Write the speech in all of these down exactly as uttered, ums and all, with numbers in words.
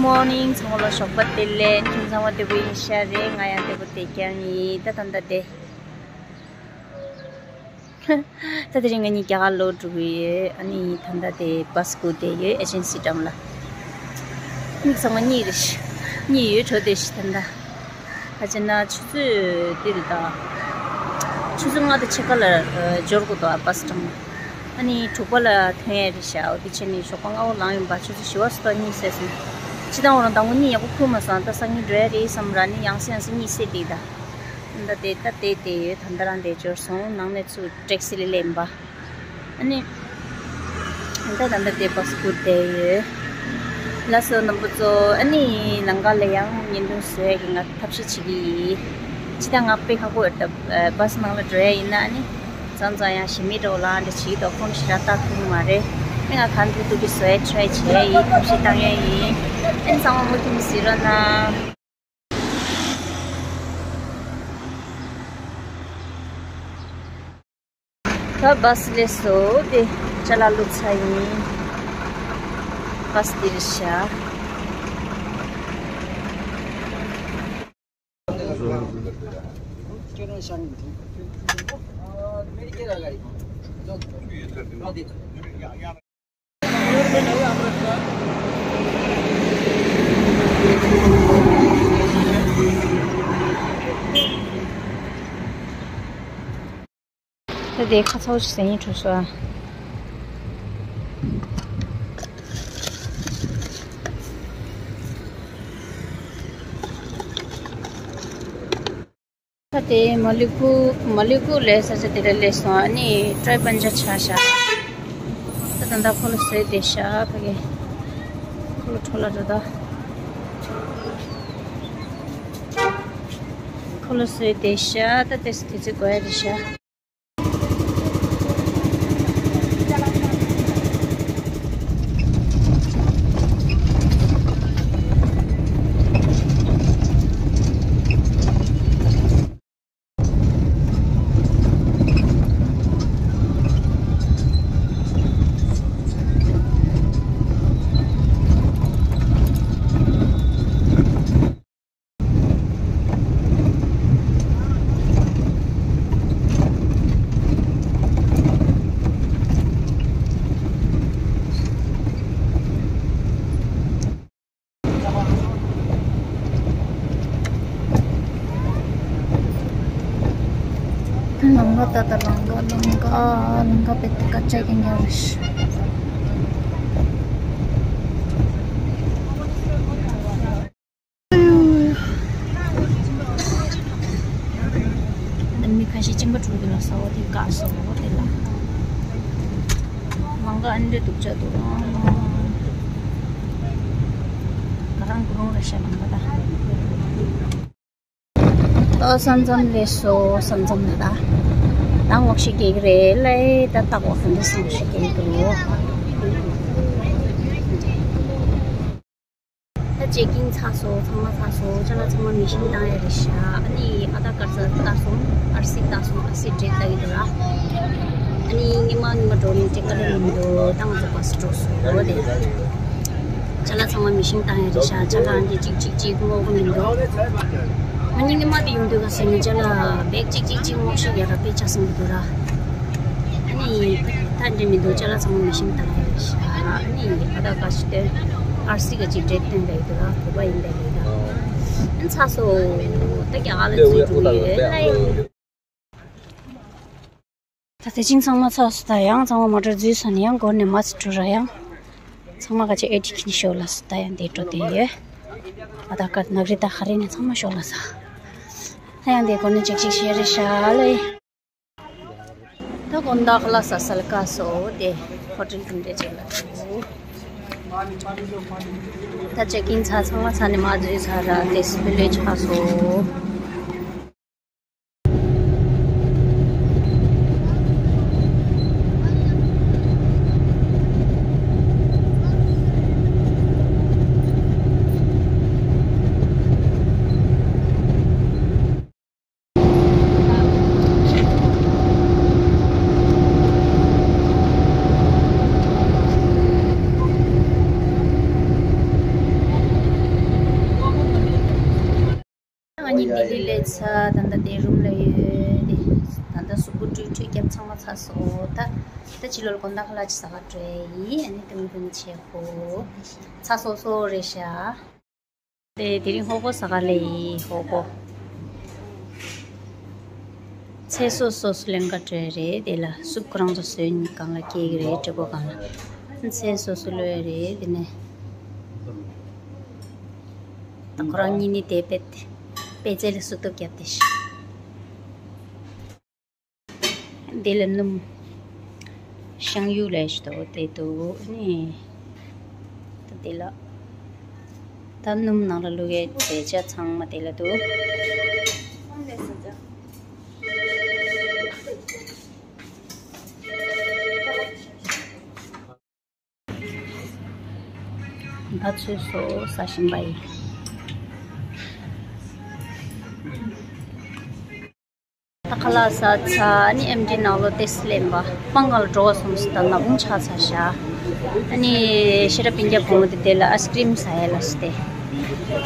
Morning. ཚང་མ་ལ་ཞོགས་པ་བདེ་ལེགས། ཁྱེད་ཚང་མ་བདེ་པོ་ཡིན་ཤག་རེད། ང་ཡང་བདེ་པོ་བདེ་རྐྱང་ཡིན། ད་ད་ད་བདེ། ད་དེ་རིང་ང་གཉིས་རྒྱ་གར་ལོག་འགྲོ་གི་ཡོད། ཨ་ནི་ད་ལྟ་དེ་བཱས་སྒུག་བསྡད་ཡོད། ཨེ་ཇེན་སི་འགྲམ་ལ། མིག་ཚང་མ་གཉིད་རེད། གཉིད་ཡོད་འགྲོ་བསྡད་ཤག་ད་ལྟ། ག་ཅི་ན་ཆུ་ཚོད་འདི་རེད་ད། ཆུ་ཚོད་ལྔ་དང་ཕྱེད་ཀ་ལ་འབྱོར་དགོས་འདུག་བཱས་འགྲམ་ལ། ཨ་ནི་དྲུག་པ་ལ་ཐོན་ཡས་རེད་ཤག་འོ་དེ་བྱས་ནས་ཞོགས་པ་སྔ་པོ་ལངས་ཡིན་པ། ཆུ་ཚོད་བཞི་པ་སུ་ད་གཉིད་སད་སོང་། སྤྱིར་བཏང་འོ་རང་ཟླ་ངོ་གཉིད་ཡག་པོ་ཁུག་མ་སོང་། ད་སང་ཉིན་འགྲོ་ཡས་རེད་བསམ་ར་ནི་ཡང་སེ་ཡང་སེ་གཉིད་སད་བསྡད་ད། ད་དེ་ད་དེ་དེ་ཡོད། ད་ད་རང་དེ་འབྱོར་སོང་། ནང་ནས་ཚུར་ཊེག་སི་ལ་སླེབས་པ། ཨ་ནི་ད་ད་ད་དེ་བཱས་སྒུག་བསྡད་ཡོད། ལགས་སོ་རྣམ་པ་ཚོ། ཨ་ནི་ལམ་ཁ་ལ་ཡང་བརྙན་ཐུང་བཟོ་ཡས་ཀྱི་ང་ཐབས་ཤེས་བྱེད་ཀྱི་ཡིན། ཇི་ལྟར་ང་དཔེ་ཁག་པོ་ཡོད་ད། བཱས་ནང་ལ་འགྲོ་ཡས་ཡིན་ན་ཨ་ནི་ཙང་ཙང་ཡང་ཞི་མི་འགྲོ་ལ་འདྲ་བྱེད་དོ། ཁོང་ཞེ་དྲག་ལྟ་ཐུབ་ཀྱི་མ་རེད། ཨ་ནི་ང་གང་ཐུབ་ཐུབ་ཀྱི་བཟོ་ཡས་ཊི་རའི་བྱེད་ཡས་ཡིན། ཐབས་ཤེས་བཏང་ཡས་ཡིན། ཨ་ནི་ཚང་མ་མུ་མཐུད་ནས་གཟིགས་རོགས་གནང་། ད་བཱས་སླེབས་སོང་། དེ་ཅ་ལག་བླུགས་ཚར་ཡིན། བཱས་འདིར་བཞག་ད་དེ་ཁ་ཚ་བོ་ཞིག་ཟ་སྙིང་བྲོ་སོང་ཨ། ད་དེ་མ་ལི་ཀུ་མ་ལི་ཀུ་ལ་ས་ཆ་དེ་ལ་སླེབས་སོང་། ཨ་ནི་ཀྲོའི་པན་ཇ་ཆགས་ཤག་ད་ད་ད་ཁོ་ལ་བཟོས་བསྡད་ཤག་ཕ་གི་ཁོ་ལ་འཕྲོ་བརླག་འགྲོ་ད། ཁོ་ལ་བཟོས་བསྡད་ཤག་ད་དེ་དུས་ཚོད་འགོར་ཡ་རེད་ཤག་ལམ་ཁ་ད་ལྟ་ལམ་ཁ་ལམ་ཁ་ལམ་ཁ་དཔེ་སྐད་ཆ་རྒྱག་མཁན་རེད། མི་ཁ་ཤས་གཅིན་པ་འཁྲུགས་འདུག་ལ་ས་འོག་དེ་བཀག་སོང་། འོ་དེ་ལ་ལམ་ཁ་ཨ་འདྲ་སྡུག་ཅག་འདུག་ང་རང་གུ་རུང་རེད་ཤག་ལམ་ཁ་ད། ཨོ་ས་མཚམས་ལས་སོ་ས་མཚམས་ལ་ད་ད་ངོ་ཤེས་སྐྱེ་གི་རེད་ལ། ད་ལྟ་འོ་ཧན་དུ་སང་ཤེས་སྐྱེ་གི་འདུག་ད་ཅེག་ཨིན་ཚར་སོང་། ཚང་མ་ཚར་སོང་། ཅ་ལག་ཚང་མ་མི་ཤིང་བཏང་ཡ་རེད་ཤག་ཨ་ནི་ཨ་ད་ཀར་ས་ལྟ་སོང་། ཨར་སི་ལྟ་སོང་། ཨར་སི་འདྲེ་ལྟ་གི་འདུག་ལ། ཨ་ནི་ཉི་མ་ཉི་མ་འགྲོ་ནི་འདྲེ་ཀ་ལ་མི་འདུག་ད་ང་ཚོ་བཱས་འགྲོ་སོང་། འོ་དེ་ཅ་ལག་ཚང་མ་མི་ཤིང་བཏང་ཡ་རེད་ཤག་ཅ་ལག་འདི་གཅིག་གཅིག་གཅིག་སྔོག་གི་མི་འདུག་ཨ་ནི་ཉི་མ་དེ་ཡོང་དུས་ག་ཟེར་ནི་ཅ་ལག་བེག་གཅིག་གཅིག་གཅིག་སྔོག་ཤེས་ཡ་ར་དཔེ་ཆ་སོང་གི་འདུག་ར། ཨ་ནི་ད་འདྲེ་མི་འདུག་ཅ་ལག་ཚང་མ་མི་ཤིང་བཏང་ཡ་རེད་ཤག་ཨ་ནི་ཨ་ད་ག་ཞིག་དེ་ཨར་སི་ག་ཅིག་འདྲེ་སྟོན་པ་ཡི་འདུག་ར། བོད་པ་ཡིན་པའི་ལས་ད། ཨ་ནི་ཚར་སོང་། ད་རྒྱ་གར་ལ་འཛུལ་འགྲོ་གི་ཡོད་ལ། ད་དེ་ཅིང་ཚང་མ་ཚར་སོང་། ད་ཡང་ཚང་མ་མོ་ཊ་འཛུལ་སོང་ནས་ཡང་སྒོ་ནས་མར་ཚུར་འགྲོ་ར། ཡང་ཚང་མ་ག་ཅིག་ཨེ་ཊི་ཁྱི་ནས་ཤོར་ལ་སོང་། ད་ཡང་དེ་འགྲོ་དེ་ཡོད། ཨ་ད་ཀར་ནག་རི་ད་ཧ་རི་ནས་ཚང་མ་ཤོར་ལ་སོང་། ད་ཡང་དེ་སྒོ་ནས་ཅིག་ཅིག་ཤེས་རེད་ཤག་ལ། ད་དགོང་དག་ལ་ས་སལ་ཀ་སོ་དེ་ཧོ་ཊེལ་དེ་འདྲ་ཅིག་ལ་འགྲོ། ད་ཅེག་ཨིན་ཚར་ཚང་མ་ཚར་ནས་མར་འཛུལ་ཚར་ར། དེ་སི་བི་ལེ་ཇི་ཆགས་སོང་། ཚ་ད་ལྟ་དེ་རུམ་ལ་ཡོད་དེ། ད་ལྟ་གཟུགས་པོ་བཀྲུས་བཀྲུས་རྒྱབ་ཚང་མ་ཚ་སོང་ད། ད་ཕྱི་ལོགས་ལ་དགོང་དག་ཁ་ལག་ཅིག་ཟ་ག་འགྲོ་ཡི། ཨ་ནི་ཏུང་ཏུང་བྱེད་ཧོ། ཚ་སོ་སོ་རེད་ཤག་དེ་དེ་རིང་ཧོ་ཧོ་ཟ་ག་ལེ་ཡི་ཧོ་ཧོ། ཚལ་སོ་སོ་སོ་ལེན་ག་འགྲོ་ཡི་རེད། དེ་ལ་སུབ་ཁོ་རང་ཚོ་བཟོས་ནི་སྒང་ལ་སྐྱེལ་གི་རེད། བྲེ་པོ་སྒང་ལ་ཚལ་སོ་སོ་ལོས་རེད། དེ་ནས་ད་ཁོ་རང་གཉིས་ནི་དེ་པད་པད་ཚལ་ལ་སུབ་ཏོག་བརྒྱབ་དེ་ཤི། དེ་ལ་སྣུམ་ཤང་ཡུ་ལས་ཤི་ཏོ་དེ་དུ་ནི་ད་དེ་ལ་ད་སྣུམ་ནང་ལ་བླུགས་ཡས་བྱས་ཆ་ཚང་མ་དེ་ལ་དུ། ད་ཚོད་སོ་ས་ཞིམ་པ་ཡིན། ད་ཁ་ལག་ཟ་ཚར་ནི་ཨེམ་ཌི་ནང་ལོ་ཏེ་སི་ལེན་པ་སྤང་ག་ལ་འགྲོ་བ་སོང་སི་ད་ན་བུང་ཆགས་ཚར་ཤག་ཨ་ནི་ཤེས་རབ་སྤུན་ཀྱག་བུ་མོ་དེ་དེ་ལ་ཨའི་སི་ཀྲིམ་ཟ་ཡ་ལ་སི་ཏེ།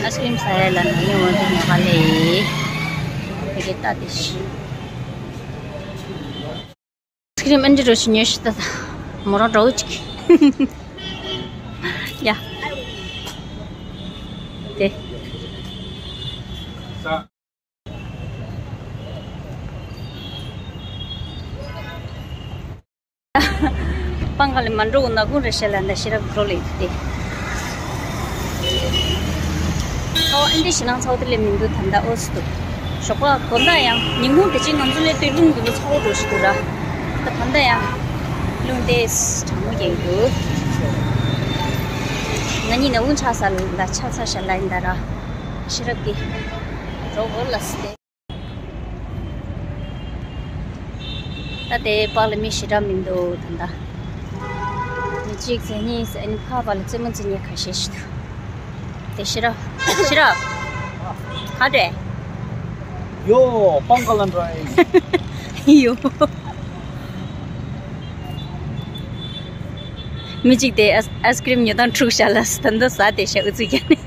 ཨའི་སི་ཀྲིམ་ཟ་ཡ་ལ་ན་ནི་འོ་དེ་ཉོ་ག་ལེ་དེ་གི་ལྟ་དེ་ཤི། ཨའི་སི་ཀྲིམ་ཨེན་ཏི་རོ་ཞིག་ཉོས་ཤི་ད་ད་མོ་རང་འགྲོ་ཅིག་ཡ། དེ། སྤང་ག་ལ་མ་འགྲོ་ན་གུང་རེ་ཤ་ལ་འདའ་ཤེས་རབ་འགྲོ་ལེ་དེ། ཚ་བ་ཨེ་འདྲ་ཞེ་ནང་ཚ་བ་དེ་ལས་མི་འདུག་ད་ལྟ་ཨོ་སི་འདུག་ཞོགས་པ་དགོང་དག་ཡང་ཉིན་གུང་དེ་ཅིག་ང་ཚོ་ལས་དུས་རླུང་འདི་ཚ་བོ་འགྲོ་ཞིག་འདུག་ར། ད་ད་ལྟ་ཡང་རླུང་དེ་གྲང་མོ་རྒྱག་གི་འདུག་ང་གཉིས་ན་འུ་ཆ་ས་ལ་ཆ་ཚ་ཤ་ལ་ཡིན་ད་ར། ཤེས་རབ་ཀྱི་རོ་བོར་ལ་སི་ཏེ། ད་དེ་པག་ལ་མི་ཞེ་དྲག་མི་འདུག་ད་ལྟ། མི་གཅིག་ཟེར་གཉིས་ཟེར་ཨ་ནི་ཕ་པ་ལ་རྩེད་མོ་རྩེ་མཁན་ཁ་ཤས་ཤིག་འདུག་དེ་ཤེས་རབ་ཤེས་རབ། ག་འདྲས། ཡོ་སྤང་ག་ལ་འགྲོ་ཡི། ཡོ། མི་གཅིག་དེ་ཨའི་སི་ཀྲིམ་ཉོ་སྟངས་འཁྲུག་ཤག་ལ་ད་ལྟ་ཟ་དེ་ཤ་ཨུ་ཚུགས་རྒྱག་ནས།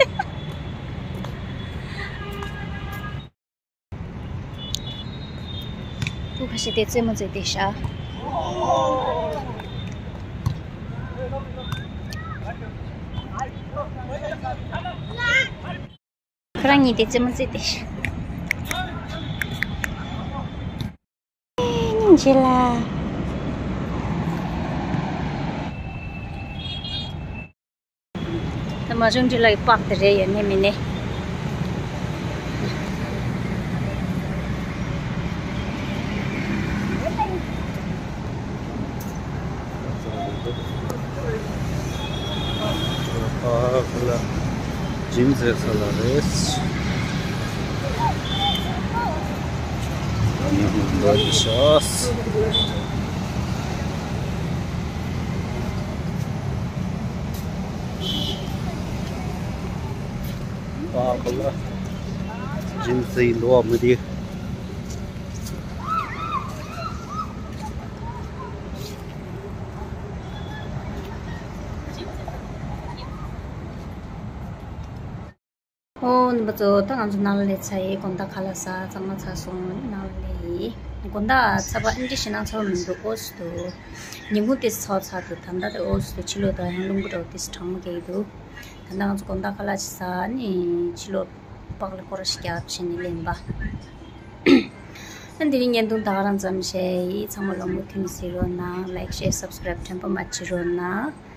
ཕྲུ་གུ་ཁ་ཤས་དེ་རྩེད་མོ་རྩེ་དེ་ཤག་ཁོ་རང་གཉིས་དེ་རྩེད་མོ་རྩེ་དེ་ཤག་སྙིང་རྗེ་ལ། ད་མ་བྱུང་འདྲི་ལ་ཡི་པགས་དེ་རེད་ཡ་ནི་མི་ནི། ཨ་ཁོ་ལ་ཇིམ་ཟེར་ས་ལ་རེད། འདོད་ཤོག་ཨ་ཁོ་ལ་ཇིམ་ཟེར་འདུག་བ་མི་དེ། ཨོ་ནི་པ་ཚོ་ད་ང་ཚོ་ནང་ལ་སླེབས་ཚར་ཡི། དགོང་དག་ཁ་ལག་ཟ་ཚང་མ་ཚར་སོང་ནང་ལ་སླེབས་ཡི། དགོང་དག་ཚ་བ་ཨེ་འདྲ་ཞེ་ནང་ཚ་བ་མི་འདུག་ཨོ་སི་འདུག་ཉིན་གུང་ཏིས་ཚ་བ་ཚ་འདུག་ད་ལྟ་དེ་ཨོ་སི་འདུག་ཕྱི་ལོགས་ད་ཡང་རླུང་བུ་འདྲ་བོ་ཏིས་གྲང་མོ་རྒྱག་གི་འདུག་ད་ལྟ་ང་ཚོ་དགོང་དག་ཁ་ལག་ཅིག་ཟ་ནི་ཕྱི་ལོགས་པགས་ལ་སྐོར་ར་ཞིག་རྒྱབ་བྱས་ནས་ལེན་པ། ཨ་འདི་རིང་བརྙན་ཐུང་ད་ག་རང་ཙམ་བྱས་ཡི། ཚང་མ་ལ་མུ་མཐུད་ནས་གཟིགས་རོགས་གནང་། ལའིག་ཤེར་སབ་སི་ཀ་རེབ་དྲན་པ་མ་བརྗེད་རོགས་གནང་།